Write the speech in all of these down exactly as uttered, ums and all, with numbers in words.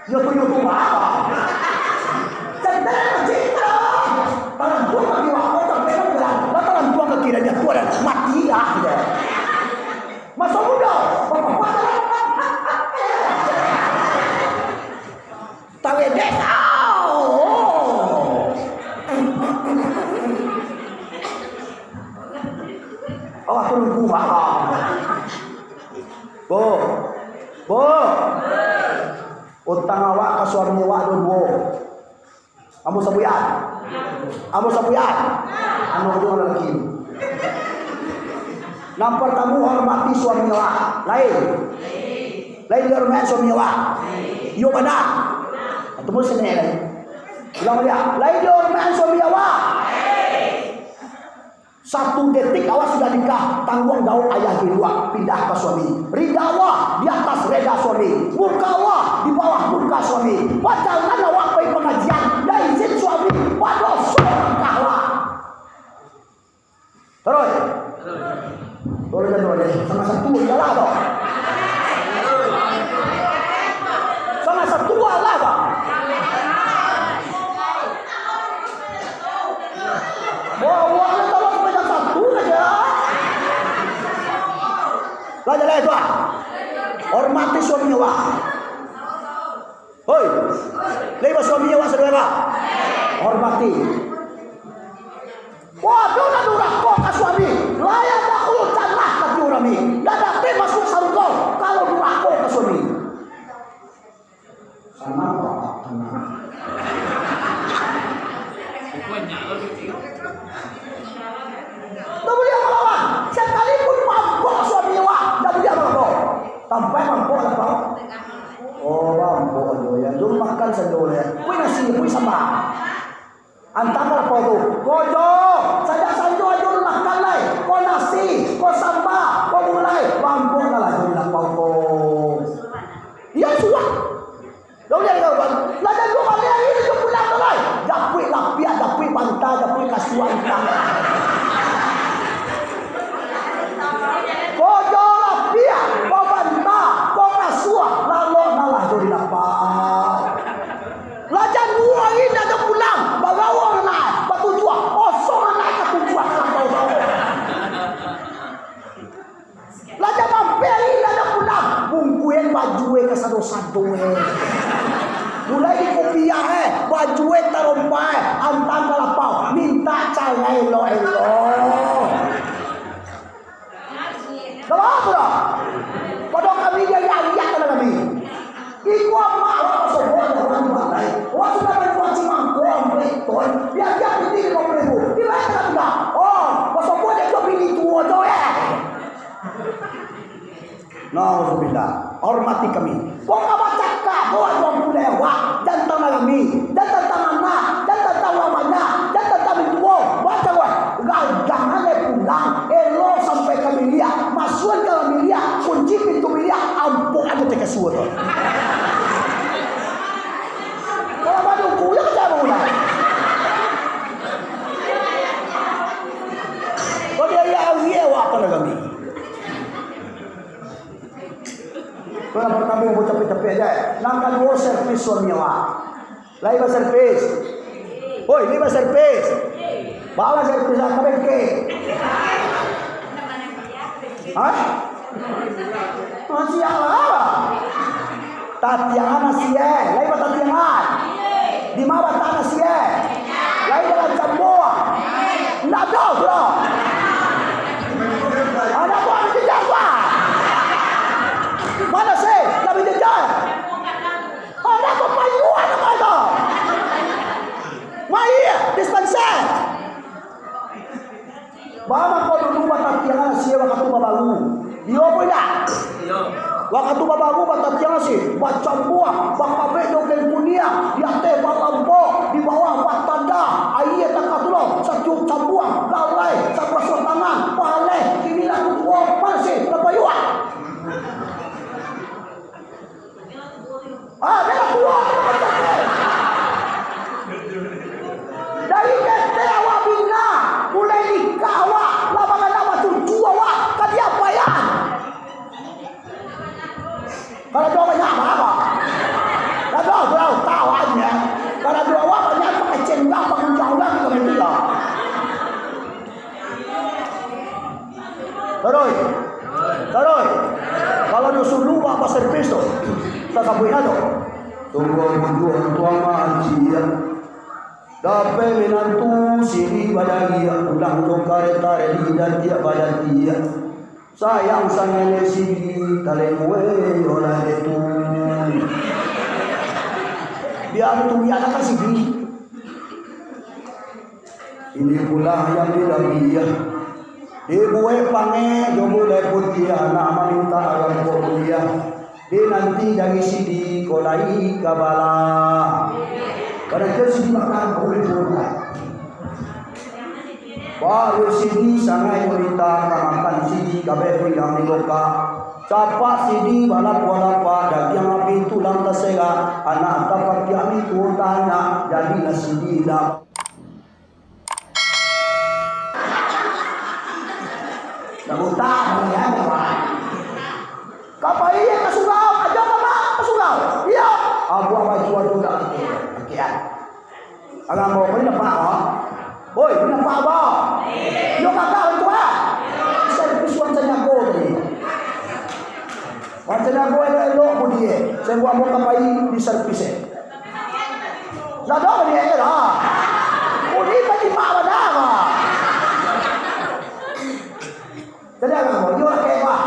Yo tu, yo tu, ah. Santai aja, ah. Talantuang kaki awak, kau sampai kan jalan. Lah talantuang kaki dah jatuh dah. Mati lah, gitu. Masa muda, bapak-bapak. Tawedek, ah. Awak tu lupa, ah. Bu, bu. Utang awak ka suami awak ado duo. Ambo sabuikan. Ambo sabuikan. Anu tu lalaki. Nan partamo, hormati suami awak. Lain. Lain dihormati suami awak. Iyo bana. Atau pun sini lain. Ulang baliak. Lain dihormati suami awak. Satu detik awak sudah nikah, tangguang jawab ayah jo induak, pindah ka suami. Rida Allah di atas rida suami. Murka Allah di bawah murka suami. Pacaranlah awak pai pangajian, ndak izin suami, badoso langkah awak. Taruih. Boleh kan, boleh. Salah satu ialah tu. Salah satu ialah tu. Wah, wah, lu tahu sampai jam satu saja. Lah, jalan itu, ah. Hormati suami awak. Hoi. Lai basuami awak sadonyo, ah. Hormati. Waduh, lah durako ka suami. Layak dah ulu tanah kaki urang ni. Dah dapek masuk sarugo kalau durako ka suami. Sama bapak tenang. Ndak buliah malawan. Sakalipun mambok suami awak, ndak buliah mambok. Sampai mambok lah, Pak. Oh, mambok ajo ya. Dulu makan sajo ya. Pui nasi, pui sambal. Antah ka lapau tu. Ko jo, sajak sanjo ajo makan lai. Ko nasi, ko samba, ko gulai. Mambok lah jo lapau ko. Iyo, suah. Lah uliah dek kawan, lah jan duo baleh ari tu pulang tu lai. Japuik lapiak, japuik banta, japuik kasua itak. Ko jo lapiak, ko banta, ko kasua, lalok nan lah jo di lapau. Lah jan duo ari ndak ado pulang, bagawa nan naik, batujuah, kosong nan naik katujuah ka lapau. Lah jan ampek ari lah jan pulang, bungkuihan baju eh kasado-sado eh. Mulai di kupiah eh, baju eh tarompa eh, antang ka lapau, mintak carai elok-elok. Kalau apo dah? Pado kami dia ariak-ariak ka kami. Iko amak awak basobok jo urang di balai. Awak sudah bayia cimangkok ampek ton. Biar-biar pitih limo puluah ribu. Di lain ka tingga. Oh, basobok jo bini tuo jo, eh. Nauzubillah. Hormati kami. Kok ka bacakak, bawa duo puluah awak. Jan tantang kami. Jan tantang anak. Jan tantang urang banyak. Jan tantang mintuo. Baca, wah. Gadang ale pulang. Elo sampai ka biliak. Masuak ka biliak. Kunci pintu biliak. Ampok ajo teka suo tu. Kalau badu kuyo ka caro lah. Kau dia ya, ya, awak apo lah kami. Kau yang pertama mau capek-capek aja. Nan kaduo servis suami awak. Lai baservis. Oi, lai baservis. Baa servis lah, ka bengke. Hah? Masih alah. Tatiangan asie, lai batatiangan. Di ma batang asie? Lai dalam cambua. Ndak ado, bro. Anak buah dijajah, Pak. Mana sih? Ndak dijajah. Anak tu payuan apa itu? Mai, dispenser. Baa mangko dulu batatiangan asie wakatu babaru? Iyo apo indak? Iyo. Wakatu babaru batatiangan asie, bacambua, bakabek jo kain kuniang, di ateh balambo, di bawah batanda, aia takah tulok, satiup cambua, galai, sabasuah tangan, pahaleh, inilah tutuo, masih, lapayuak. Ah, dah lah tua, dah lah tua. Dari ketek awak bina, mulai nikah awak, lah bangana bacucu awak, ka diapoan? Kalau tu banyak, apa? Tunggu bujuah tuang maciak. Dapek minantu sidi badariak, pulang jo kareta reli datiak badatiak. Sayang sangaik sidi, talengwe yo lah itu. Bia tu, bia lah ka sidi. Ini pulo yang dilabiah. Dibuek pangek jo gulai putiah, nak mamintak rangkok kuliah. Dinanti dari sidi ko lai ka bala. Pada dia sidi makan, boleh pulang. Baru sidi sangaik gurita ka makan sidi kabeh pinggang di lokak. Capak sidi balapak-lapak, dagiang api tulang taserak, anak tapakiak ni tuo tanyo, jadilah sidi lah. Nak buta, ya, kawan. Ka pai ka surau, aja ka ma-, ka surau. Iyo. Abuah baju ado dak? Oke, ah. Alah, ambo ko ni nampak, ah. Oi, ni nampak, bah. Yo, kakak, itu, ah. Bisa dipisuan sanyago tadi. Macam apo elok-elok budi, eh. Sehinggo ambo ka pai di servis, eh. Lah, dah, budi, eh, lah. Budi tadi mak bana, bah. Jadi, ambo, yo, lah, kayak, bah.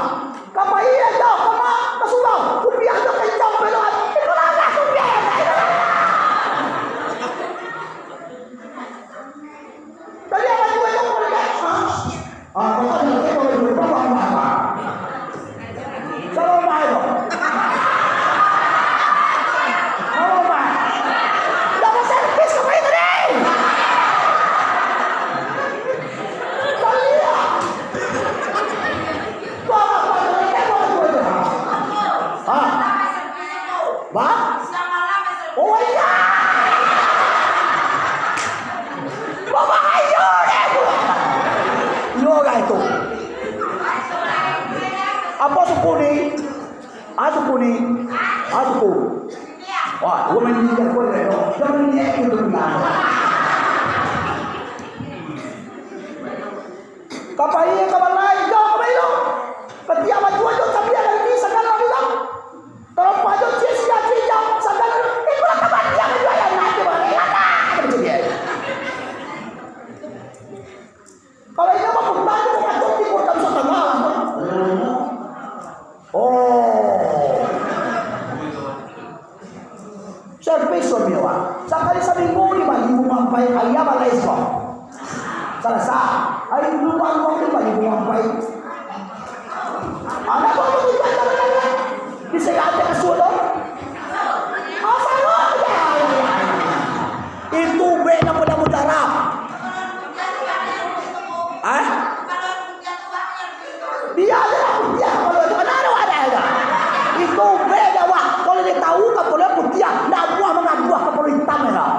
Ka pai, eh, dah, ka ma-, ka surau. Kupiah tu kencang, pelokan. Itu lah, dah, kupiah, eh, dah, itu lah. Tadi apa juga yang kau lihat? Hah? Ah, kau tahu, kau tahu, kau tahu, kau tahu, kau tahu. Salam, Pak, itu. Salam, Pak. Dapat servis kau itu, deh. Kau lihat. Kau apa, kau lihat, kau tahu, kau tahu. Hah? Bah? Oh, iya. Babahayo deh. Iyo, guys, tu. Apa suku ni? Ah, suku ni. Ah, suku. Wah, gua main ninja gua deh, no. Jangan ninja itu, nah. Ka pai ka balai, jauah ka pai tu. Katiak baju ajo cabiak dari sagalo bilang. Tarompa jo cia sia cia jauah sagalo. Ikulah ka batiak baju ayam nanti balai. Lama ka baju dia. Kalau inyo mah pun tadi kau kacau timur ka Nusa Tenggara. Oh. Servis suami awak. Sakali saminggu di Bali bungo ampai, ayam alai siko. Salasa. Ari dulu bang, bang, di Bali bungo ampai. Anak buah tu tujuan jalan raya. Di Segatik ka Sulo. Apa lo? Itu bek napa dah mujarab? Hah? Dia aja lah putiah kapalo itu, mana ada, ada, ada. Itu beda, wah. Kalau dia tahu kapalo putiah, ndak buah mangabuah kapalo hitam ya lah.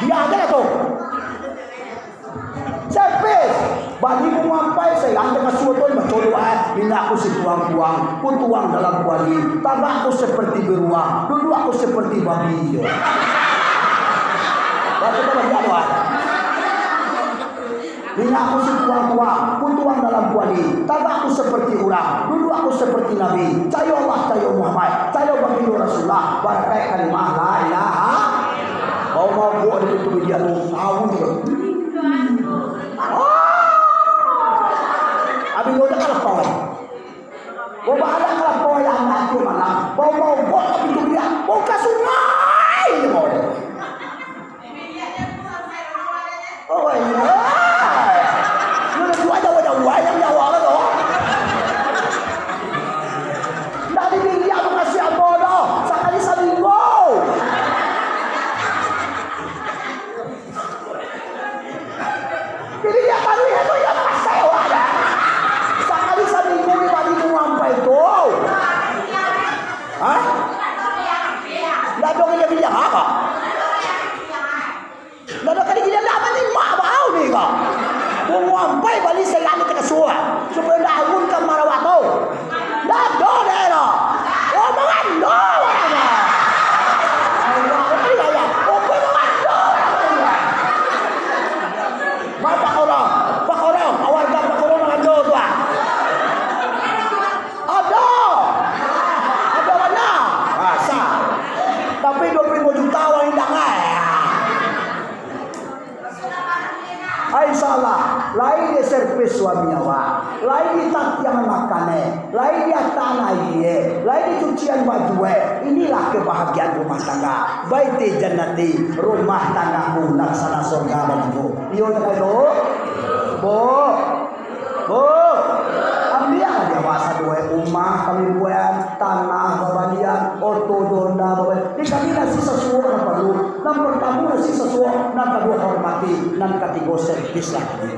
Dia aja lah tu. Servis. Bagi bungo ampai, saya lantai kasur tu, bacolok, eh. Minyak ku si tuang-tuang, ku tuang dalam kuali. Tagak ku seperti beruang, duduk aku seperti babi. Baca tu banyak doa. Minyak aku si tuang-tuang, ku tuang dalam kuali. Tagak aku seperti urang, duduk aku seperti nabi. Cayo Allah, cayo Muhammad, cayo baginda Rasulullah. Barakaik kalimah la ilaha. Bau mabuk di pintu bilik tu, tahu dia. Ah! Abis tu dah kalah kawan. Bau bahadak kalah kawan yang mati malam. Bau mabuk di pintu bilik. Bau ka sungai dia bau. Oh, iya. Lu dah tua jauh-jauh ayam Jawa lah tu. Ndak di bilik aku kasih apa dah. Sakali saminggu. Jadi dia taruih tu, dia pasai awak dah. Sakali saminggu dia bagi bungo ampai tu. Hah? Ndak ado giliang-giliang apa? Ndak ado kali giliang ndak bagi mak bau ni kau. Bungo ampai bali serang di kasua. Supaya ndak arun ka marawak tu. Ndak ado daerah. Oh, mangando, mangando. Allah, Allah, Allah. Oh, mangando, mangando. Bapak orang, Pak orang, warga Pak orang mangando tu, ah. Ado. Ado bana. Ah, sah. Ah, insyaallah, lai diservis suami awak, lai ditatiang makan, eh, lai diataan aia, eh, lai dicucian baju, eh. Inilah kebahagiaan rumah tangga. Baiti jannati, rumah tanggaku laksana surga bagiku. Iyo, tak itu? Bo. Bo. Ambiaklah dek awak sadonyo, eh, umah kami buek, tanah babalian, oto Honda babalian. Di kami nasi sasuok nan paduah. Nan partamo nasi sasuok, nan kaduo hormati, nan katigo servislah kami.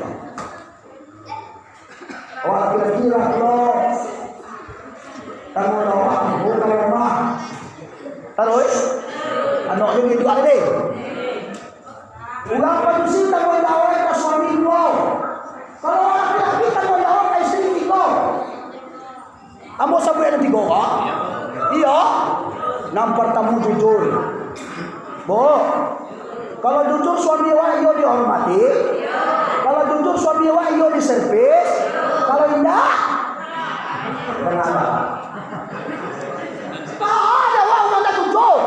Awak kira-kira pulo. Tangguang jawab, bukan lemah. Taruih, anak jadi dua tadi. Urang padusi tangguang jawab ka suami duo. Kalau urang laki-laki tangguang jawab ka istri tigo. Ambo sabuik nan tigo ko? Iyo. Nan partamo jujur. Bo, kalau jujur suami awak iyo dihormati. Kalau jujur suami awak iyo diservis. Kalau indak, jangan. Tahan awak urang tak jujur.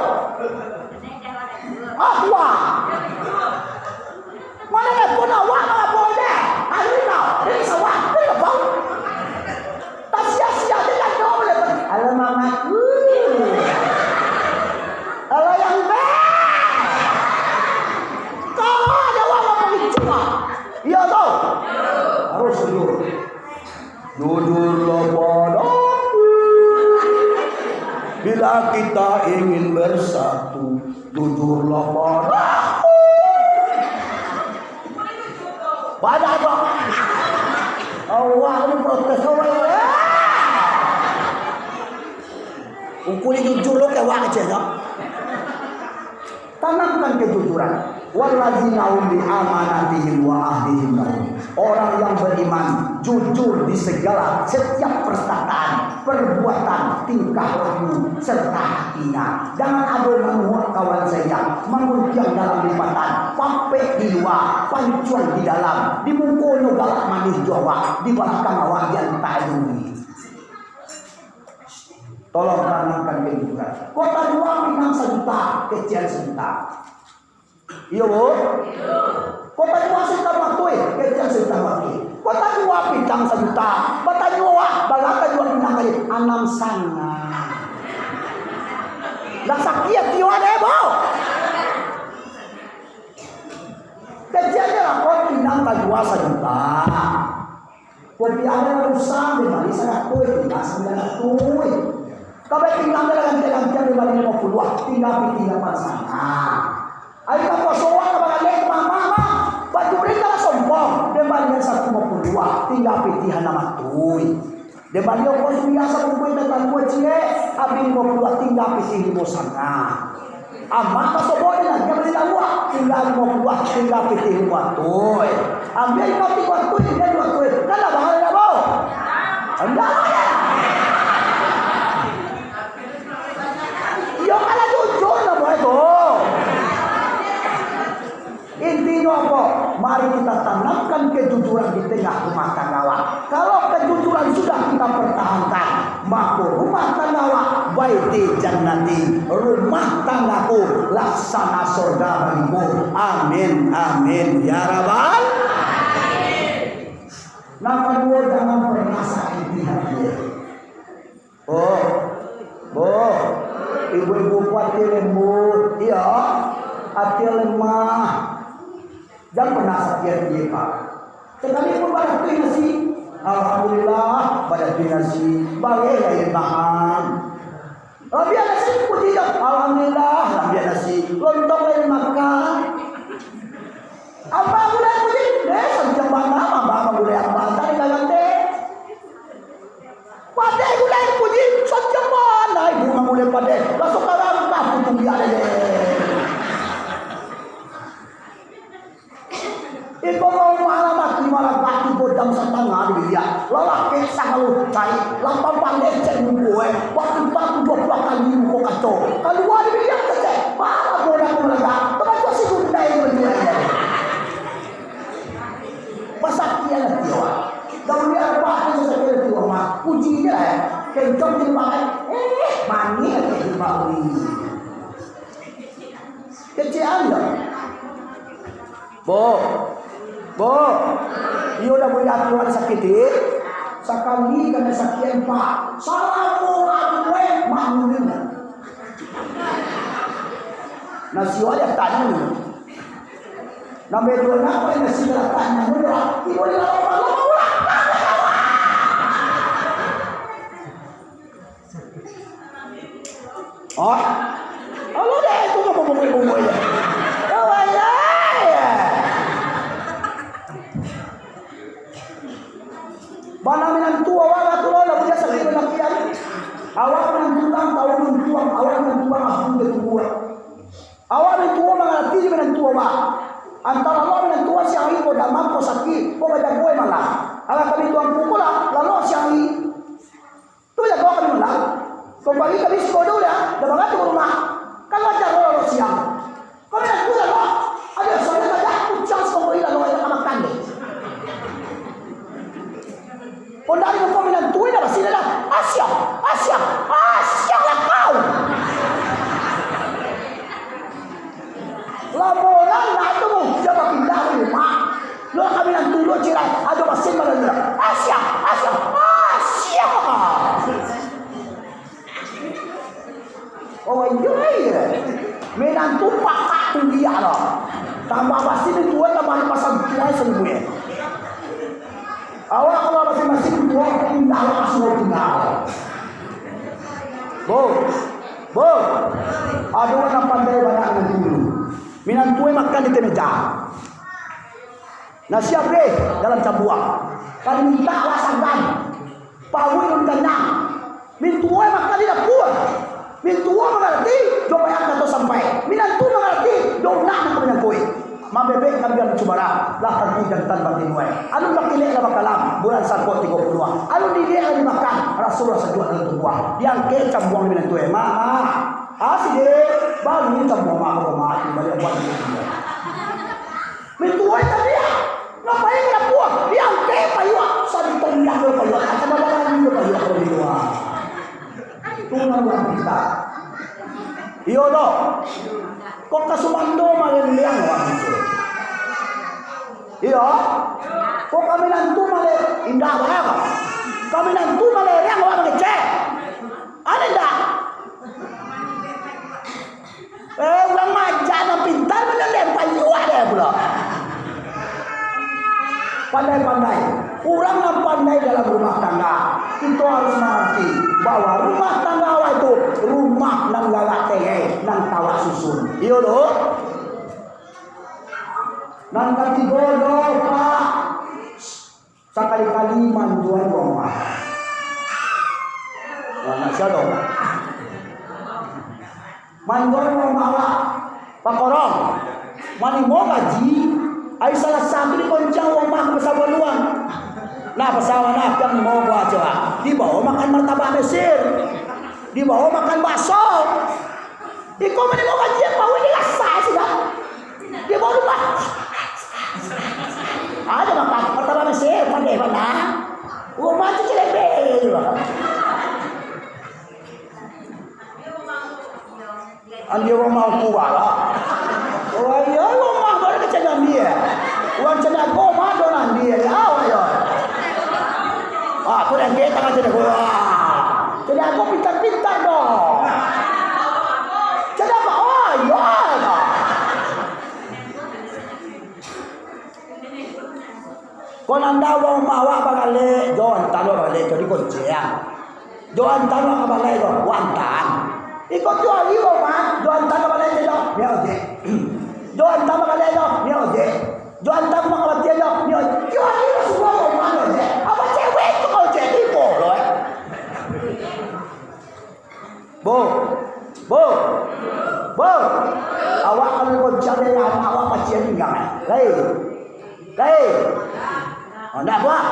Ah, kuat. Mana lepon awak, mana boleh? Ayo kau, ini sawah, ini lepon. Tak sia-sia dia tak tahu lepon. Alah, mamak. Alah, yang be. Kau ada awak, awak pangicung, ah. Iya, tau? Harus jujur. Jujurlah padaku. Bila kita ingin bersatu, jujurlah padaku. Padaku. Awak ni protes awak ni. Ukuli jujur lo kewak kecil tu. Tanamkan kejujuran. Walladzina hum li amanatihim wa ahdihim ra'un. Orang yang beriman, jujur di segala, setiap perkataan, perbuatan, tingkah laku, serta hatinya. Jangan ado manuhuk kawan saiya, manguntiang dalam lipatan, papek di lua, pancuang di dalam, di mukonyo galak manih jo awak, di balakang awak diantak-i. Tolong tanamkan kejujuran. Kota juo pinang sajuta, kecekan sajuta. Iyo, Bu? Kota juo sajuta matuih, kecekan sajuta matuih. Kota juo pinang sajuta, batanyo awak, bara ka juo pinang tadi? Anam sanga. Lah sakik ati awak deh, Bu. Kecekan se lah, kota pinang ka juo sajuta. Kopi aren nan usang, den bali saratuih, tingga sambilan ratuih. Kabek pinang den lah gantiang-gantiang, den bali limo puluah, tingga pitih lapan satangah. Ari ka puaso awak ka bagaleh ka mama, mah. Baju den ka lah sompong, den balian saratuih limo puluah, tingga pitih anam ratuih. Den bali ongkos kuliah sabungkuih teh tangguah ciek, abih limo puluah, tingga pitih limo satangah. Amak pasobok di nan ka bali lauak, tingga limo puluah, tingga pitih limo ratuih. Ambiak iko tigo ratuih, ambiak duo ratuih. Kan lah bahal, indak, Bo? Indak lah, yo? Iyo, kalau jujur lah, Bo, itu. Intinyo apo? Mari kita tanamkan kejujuran di tengah rumah tangga awak. Kalau kejujuran sudah kita pertahankan, mako rumah tangga awak baiti jannati, rumah tanggaku laksana sorga bagiku. Amin, amin, ya Rabbal. Nan kaduo, jangan pernah sakiti hati. Oh, oh, ibu-ibu ko ati lembut, iyo, ati lemah. Jan pernah sakik ati, Pak. Sakalipun badatuih nasi, alhamdulillah, badatuih nasi, bareh lai den tahan. Lambiak nasi, puji jo, alhamdulillah, lambiak nasi, lontong lai den makan. Apak gulai, puji, eh, santiang bana, apak gulai apak, tadi kagak teh. Padeh gulai, puji, santiang bana ibu mangulek padeh. Lah sakarang ka putuih dia deh. Iko mau malam mati, malam mati, godam satangah di biliak. Lalaki sagalo cai, lapan pandeh cek muko, eh. Waktu tak tujuah puluah kali muko kaco. Kalua di biliak kecek. Malam bola aku meledak. Teman tu si gundai menjual. Pasakian hati awak. Dah buli apak tu sasakian hati awak mah. Puji je lah, eh. Kencang je makan. Eh, manis je makan. Kecekan je. Bo. Bo, iyo dah buliah ati awak sakik ti. Sakali kanai sakik, Pak. Salamo labuah manguling. Nasi awak di ataknyo ni. Nambah duo napa nasi di ataknyo ni, Pak? Ibo di labuah, labuah. Oh, kalau dah itu mah bungul-bungul je. Kawan lah, ya. Bana minantu awak lah tu lah, lah buliah sakik balakian. Awak minantu urang tahu minantu awak, awak minantu urang aku dah tunggu. Awak minantu mangarati jo minantu awak. Antaro awak minantu siang hari ko damam, ko sakik, ko bajago malah. Alah kami tuangku ko lah, lalok siang hari. Tu jago kami malam. Kok pagi kami sikodo dah, dah bangatu ka rumah. Kan wajar lo, lo siang. Kami nak pulang, lo. Ada soalnya banyak kucang sikodo ilang, lo banyak makan deh. Pondari muko minantu dah pasti dah. Asiang, asiang, asiang lah kau. Labonan lah tu, siapa pindah di rumah. Lo kami nan tuluak cirai, ado masin malam ni. Asia, asia, asia. Oh, iyo, iyo. Minantu pakak tu dia lah. Tambah masin itu, tambah pasang tuai sendiri. Awak kalau masing-masing tuai, pindah lah, suruh tinggal. Bo, bo. Aduh, anak pandai banyak minantu. Minantu makan di ateh meja. Nasi abih dalam cabuak. Kan mintak awak sagan. Pauik nan kanyang. Mintuo makan di dapua. Mintuo mangarati, jo bayang kato sampai. Minantu mangarati, jo unak nan ka manyangkuik. Mambebek kambiang cubarak, lah tantu jantan batinuai. Alun bakilek lah bakalam, bulan sangkot tigo puluah. Alun diliek lah dimakan, raso lah sajuak dalam tubuah. Diangkek cambuang minantu, eh, mak, mak. Ah, sidek, baru cambuang mak, mak, mak, baliak buat. Mintuo tadi, ah. Ngapain ka dapua? Diangkek payuak. Sadito minyak jo payuak. Asa babarani jo payuak kalau di lua. Tuhan urang pinta. Iyo doh. Kok ka sumando malendiang urang itu. Iyo. Kok ka minantu male indah barang. Ka minantu malereng urang mangecek. Ada indak? Eh, urang majak nan pintar manyaleh payuak deh pulo. Pandai-pandai. Urang nan pandai dalam rumah tangga, kito harus mangarati bahwa rumah tangga awak itu rumah nan galak tengeh, nan kawak susun. Iyo doh. Nan katigo doh, Pak. Sakali-kali manjual rumah. Nah, nak siapa? Manjual rumah awak. Pakorong. Manimo gaji. Ai salah satu di koncang rumah besabuah luang. Nah, pasawa nah, piang limo buah aja. Dibawa makan martabak Mesir. Dibawa makan bakso. Iko manimo gaji yang bawa dirasa sudah. Dibawa rumah. Ada makan martabak Mesir, pandai bana. Rumah tu celebek juga. Andia rumah aku bala. Oh, iya, rumah baru kecil dia. Uang cendago mah do nan dia. Awak yo. Ah, aku dah kira tangan cendago. Wah. Cendago pintar-pintar doh. Cendago, oh, iya. Kok nanda urang rumah awak bagalek, jo antan awak bagalek, jo di konceng. Jo antan awak bagalek, jo antan. Iko tu hari rumah, jo antan awak bagalek, jo, ni ojek. Jo antan awak bagalek, jo, ni ojek. Jo antan awak bagalek, jo, ni ojek. Tiap hari lah semua rumah ni ojek. Apa cewek tu kau ojek? Ibo lo, eh. Bo, bo, bo. Awak kalau ko cari anak awak pacik pinggang, eh. Lai, lai. Oh, ndak buah.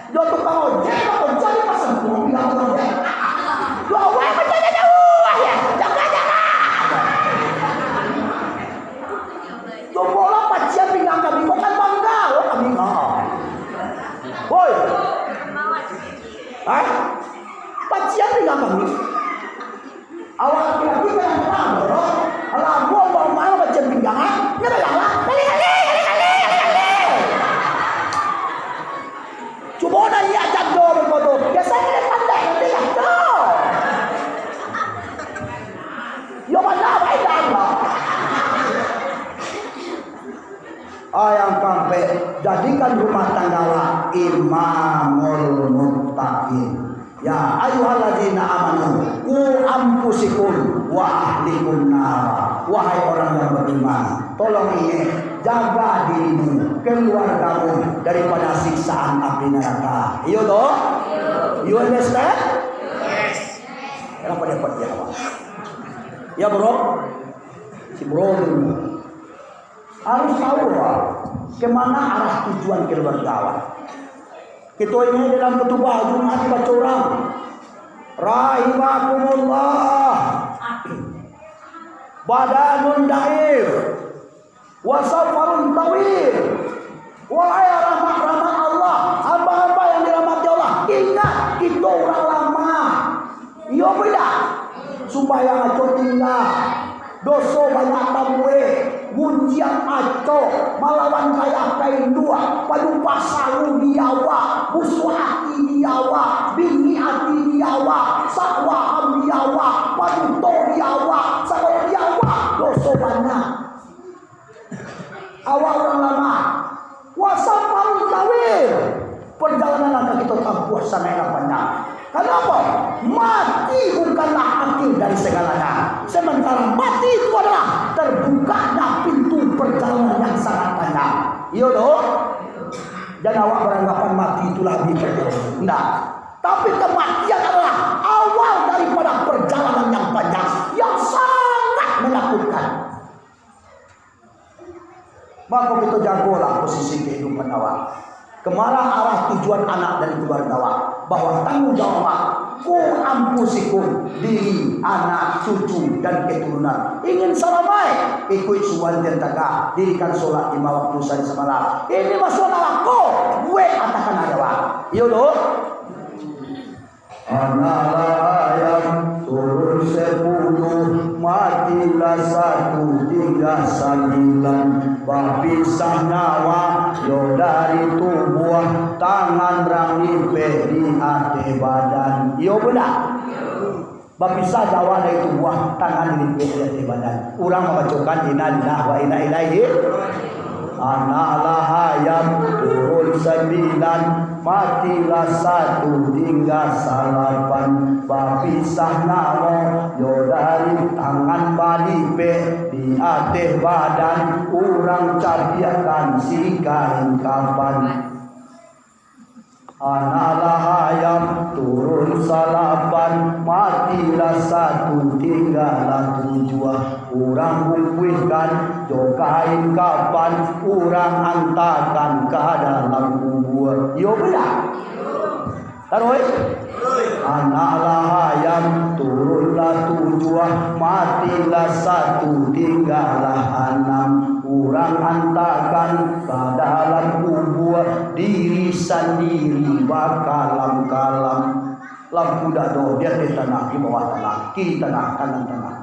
Yo tukang ojek, tukang ojek, pasang pinggang tukang ojek. Yo awak macam jauh, ya. Jaga, jaga. Yo bola pacik pinggang kami, kok kan bangga, oh, kami, oh. Woi. Hah? Pacian pinggang kami. Awak laki-laki jangan terang, bro. Alah, gua umpama macam pinggang, ah. Ini pinggang, ah. Kali, kali, kali, kali, kali, kali. Yo bana bae dah Allah. Ah, yang kaampek, jadikan rumah tangga awak imamul muttaqin. Ya ayyuhalladzina amanu, qu anfusakum wa ahlikum nara. Wahai orang yang beriman, tolong ingek, jaga dirimu, keluargamu daripada siksaan api neraka. Iyo toh? You understand? Kenapa dia pergi awak? Ya, bro? Si bro tu harus tahu lah, kemana arah tujuan keluarga awak. Kita ini dalam khutbah Jumat dibaca urang, "Rahimakumullah, badanun daif, wa safarun tawil." Wahai rahmat-rahmat Allah, hamba-hamba yang dirahmati Allah, ingat, kita orang lamah. Iyo, baiak. Sumbayang acok tingga. Doso banyak tabuek. Gunjiang acok. Malawan gayah ka induak. Palumpah salu di awak. Busuak ati di awak. Bingik ati di awak. Sakwahan di awak. Paduto di awak. Sagalo di awak. Doso banyak. Awak urang lamah. Wa safarun tawil. Perjalanan nan ka kito tampuah sangaik lah panjang. Kanapa? Mati bukanlah akhir dari segalanya. Sementara mati itu adalah terbukanya pintu perjalanan yang sangat panjang. Iyo doh? Jan awak beranggapan mati itulah habih perkara. Ndak. Tapi kematian adalah awal daripada perjalanan yang panjang, yang sangat menakutkan. Mako, kito jagolah posisi kehidupan awak. Kemana arah tujuan anak dan keluarga awak. Bahwa tanggung jawab awak, qu anfusakum, diri, anak, cucu, dan keturunan. Ingin salamaik, ikuik suruhan Tuhan Taala, dirikan solat lima waktu sahari samalam. Ingin masuak narako, buek atakan aja awak. Iyo doh? Anak lah ayam, turun sapuluah, matilah satu, tingga sambilan. Bapisah nyawa yo dari tubuah, tangan rang lipek di ateh badan. Iyo bana? Bapisah nyawa dari tubuah, tangan lipek di ateh badan. Urang mambacokan inna lillahi wa inna ilaihi. Anak lah ayam, turun sambilan, matilah satu, tingga salapan. Bapisah namo yo dari tangan balipek, di ateh badan urang cabiakkan si kain kapan. Anak lah ayam, turun salapan, matilah satu, tinggalah tujuah. Urang bungkuihkan jo kain kapan, urang antakan ka dalam kubua. Iyo bana? Taruih. Anak lah ayam, turunlah tujuah, matilah satu, tinggalah anam. Urang antakan ka dalam kubua, diri sandiri bakalam-kalam. Lampu dak doh, di ateh tanah, di bawah tanah, kiri tanah, kanan tanah.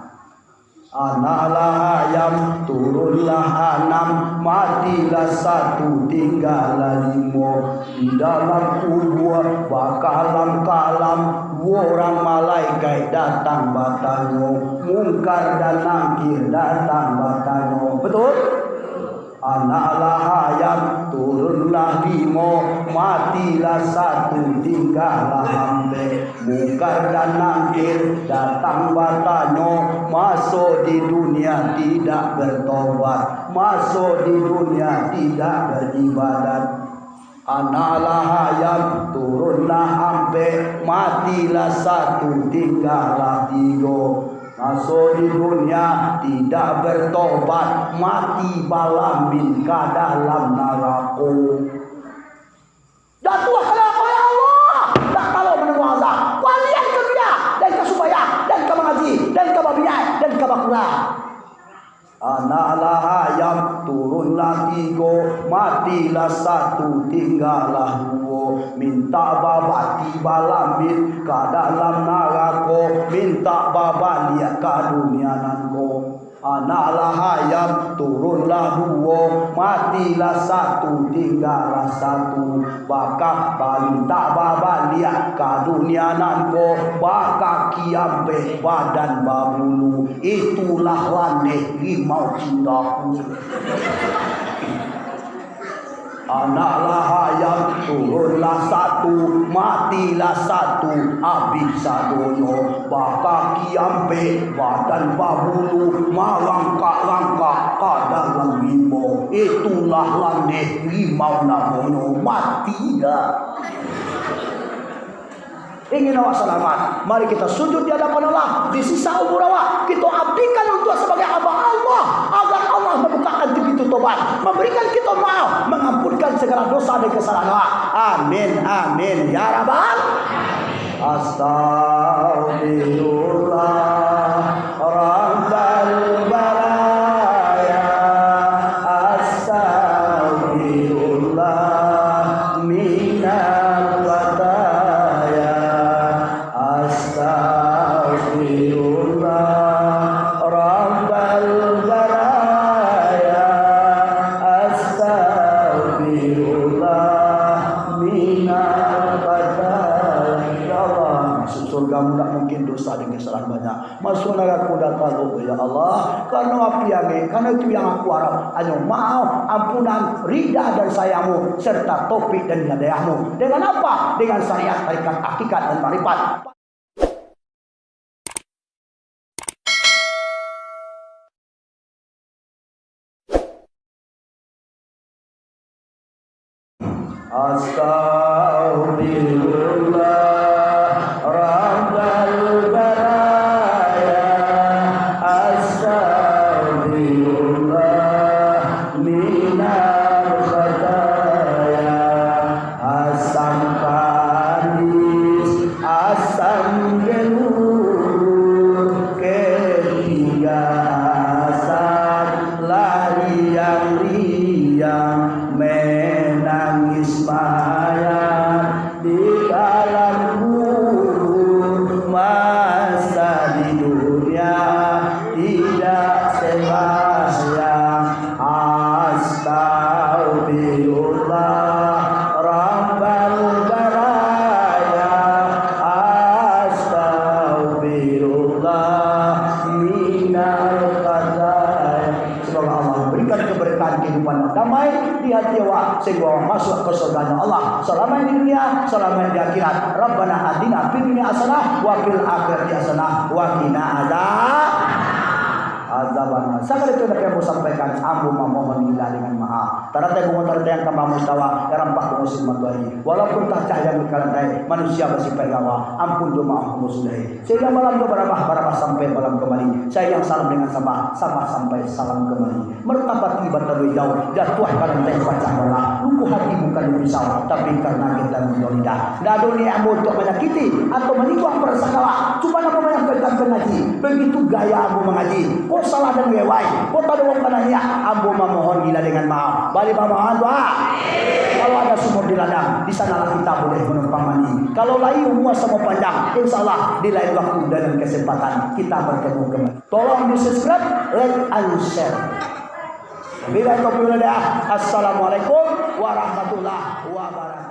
Anak lah ayam, turunlah anam, matilah satu, tinggalah limo. Di dalam kubua bakalam-kalam, urang malaikat datang batanyo, Mungkar dan Nangkir datang batanyo. Betul? Anak lah ayam, turunlah limo, matilah satu, tinggalah ampek. Mungkar dan Nangkir datang batanyo, maso di dunia tidak bertobat, maso di dunia tidak beribadat. Anak lah ayam, turunlah ampek, matilah satu, tinggalah tigo. Maso di dunia tidak bertobat, mati balambin ka dalam narako. Jatuah ka narako, ya Allah, dak talo manangguang azab. Walian ka dunia, dan ka sumbayang, dan ka mangaji, dan ka babiniak, dan ka bakurang. Anak lah ayam, turunlah tigo, matilah satu, tinggalah duo. Mintak babati balambin ka dalam narako, mintak babaliak ka dunia nan ko. Anak lah ayam, turunlah duo, matilah satu, tinggalah satu. Baka mintak babaliak ka dunia nan ko, bakaki ampek badan babulu. Itulah landeh rimau cintaku. Anaklah ayam, turunlah satu, matilah satu, abih sadonyo. Bakaki ampek, badan babulu, malangkak-langkak ka dalam rimbo. Itulah landeh rimau namonyo, mati dah. Ingin awak salamat, mari kita sujud di hadapan Allah. Di sisa umur awak, kita abdikan untuk sebagai hamba Allah, agar Allah membukakan pintu tobat, memberikan kita maaf, mengampunkan segala dosa dan kesalahan awak. Amin, amin, ya Rabbal. Astaghfirullah, Rabbal baraya. Astaghfirullah, minal khataya. Astaghfirullah, Rabbal baraya. Astaghfirullah, minal khataya. Ya Allah, masuk surga mu ndak mungkin dosa dan kesalahan banyak. Masuk narako dak talok, ya Allah. Karano api angek, karano itu yang aku harap. Hanyo maaf, ampunan, rida dan sayang-Mu, serta taufik dan hidayah-Mu. Dengan apa? Dengan syariat, tarikat, hakikat, dan makrifat. Astaghfirullah, Rabbal baraya. Astaghfirullah, minal khataya. Asam panis, asam geluh, ketiga asam, lah riang-riang, menangis mayat di dalam kubur, masa di dunia tidak sembahyang. Astaghfirullah, Rabbal baraya. Astaghfirullah, minal khataya. Semoga Allah berikan keberkahan kehidupan yang damai di hati awak, sehingga awak masuk ke surga Allah. Salamaik di dunia, salamaik di akhirat. Rabbana atina fid dunya hasanah wa fil akhirati hasanah wa qina azab. Azabannar. Sagalo itu nan ambo sampaikan, ambo mamohon ilah dengan maaf. Taratai bungo taratai yang kama mustawa, rampak bungo sin matuahi. Walaupun tacah yang di kalantai, manusia basipaik gawa, ampun jo maaf ambo sudahi. Sehingga malam tu barabah, barabah sampai malam kembali. Sehingga salam dengan sambah, sambah sampai salam kembali. Mertapati batalo ijau, jatuah kalantai pacah bala. Luko hati bukan luko pisau, tapi karena kita luko lidah. Ndak ado niat ambo untuk manyakiti atau manyingguang parasaan awak. Cuma ambo manyampaikan pangaji. Begitu gaya ambo mangaji. Kok salah dan lewai, kok tadorong pananya, ambo mamohon ilah dengan maaf. Bali mamohon doa. Kalau ada sumur di ladang, di sanalah kita boleh manumpang mandi. Kalau lai umua samo panjang, insya Allah di lain waktu dan kesempatan kita bertemu kembali. Tolong di-subscribe, like, and share. Bila taufiq wal hidayah. Assalamualaikum warahmatullahi wabarakatuh.